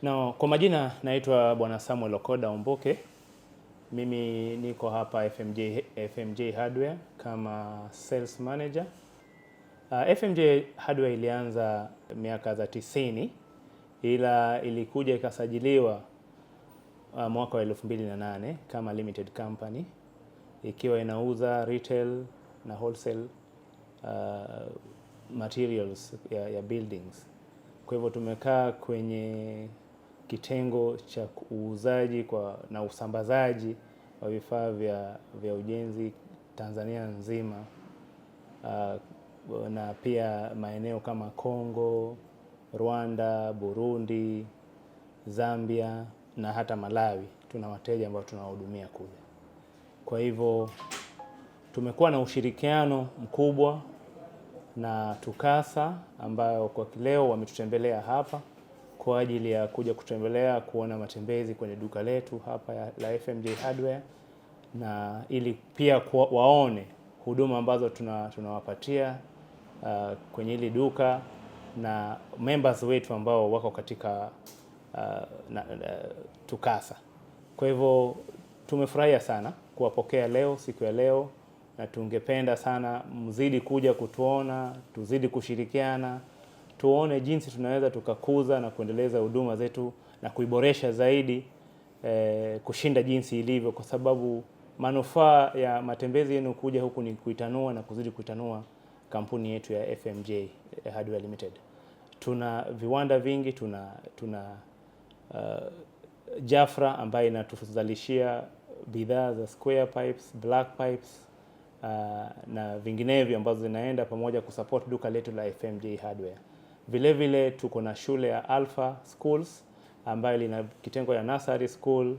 No, kwa majina naitwa Bwana Samuel Okoda Omboke. Mimi niko hapa FMJ, FMJ Hardware kama sales manager. FMJ Hardware ilianza miaka za 90, ila ilikuja ikasajiliwa mwaka wa 2008 kama limited company, ikiwa inauza retail na wholesale materials ya buildings. Kwa hivyo tumekaa kwenye kitengo cha uuzaji na usambazaji wa vifaa vya ujenzi Tanzania nzima, na pia maeneo kama Kongo, Rwanda, Burundi, Zambia na hata Malawi. Tuna wateja ambao tunawahudumia kule. Kwa hivyo tumekuwa na ushirikiano mkubwa na TUCASA, ambayo kwa leo wametutembelea hapa kwa ajili ya kuja kutembelea, kuona matembezi kwenye duka letu hapa la FMJ Hardware, na ili pia waone huduma ambazo tunawapatia kwenye hili duka na members wetu ambao wako katika TUCASA. Kwa hivyo tumefurahia sana kuwapokea leo, siku ya leo, na tungependa sana mzidi kuja kutuona, tuzidi kushirikiana, tuone jinsi tunaweza tukakuza na kuendeleza huduma zetu na kuiboresha zaidi kushinda jinsi ilivyo, kwa sababu manufaa ya matembezi yenu kuja huku ni kuitanua na kuzidi kuitanua kampuni yetu ya FMJ Hardware Limited. Tuna viwanda vingi, tuna Jafra ambayo inatuzalishia bidhaa za square pipes, black pipes na vinginevyo ambazo zinaenda pamoja kusupport duka letu la FMJ Hardware. Vile vile tuko na shule ya Alpha Schools ambayo lina kitengo ya nursery school,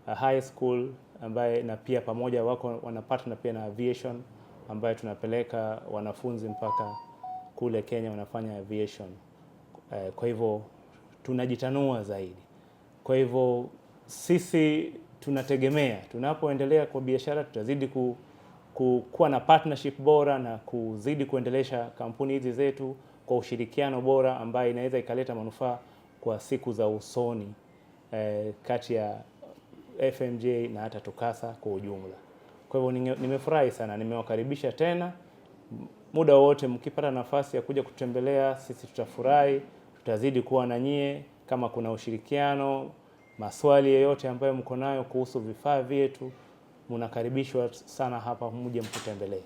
high school, ambaye na pia pamoja wako wana partner pia na aviation, ambayo tunapeleka wanafunzi mpaka kule Kenya wanafanya aviation. Kwa hivyo tunajitanua zaidi. Kwa hivyo sisi tunategemea tunapoendelea kwa biashara tutazidi kuwa na partnership bora na kuzidi kuendelesha kampuni hizi zetu kwa ushirikiano bora ambayo inaweza ikaleta manufaa kwa siku za usoni kati ya FMJ na hata TUCASA kwa ujumla. Kwa hivyo nimefurahi sana, nimewakaribisha tena. Muda wowote mkipata nafasi ya kuja kutembelea sisi tutafurahi, tutazidi kuwa na nyie. Kama kuna ushirikiano, maswali yoyote ambayo mko nayo kuhusu vifaa vyetu, mnakaribishwa sana hapa mje mtutembelee.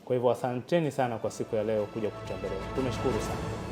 Kwa hivyo asanteni sana kwa siku ya leo kuja kutembelea. Tumeshukuru sana.